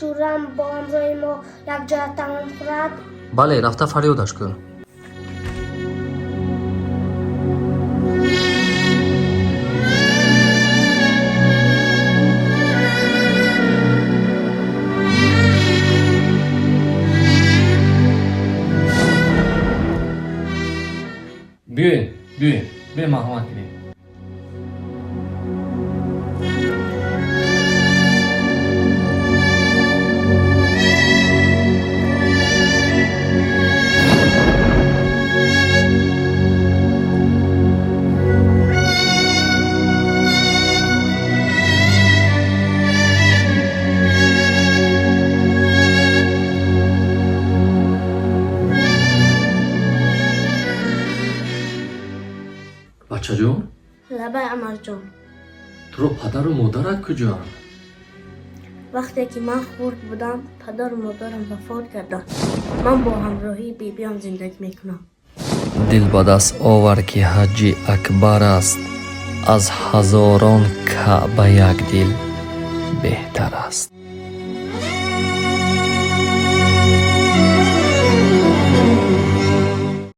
Дастурам бо ҳамроҳи мо якҷоя таом хӯрад. Бале, рафта фарёдаш кун. Биёед, биёед, биёед, марҳамат кунед. Бачаҷон. Лабай, амаҷон. Туро падару модарат куҷоанд? Вақте ки ман хурд будам, падару модарам вафот карданд. Ман бо ҳамроҳии бибиам зиндагӣ мекунам. Дил ба даст овар, ки ҳаҷҷи акбар аст, аз ҳазорон Каъба як дил беҳтар аст.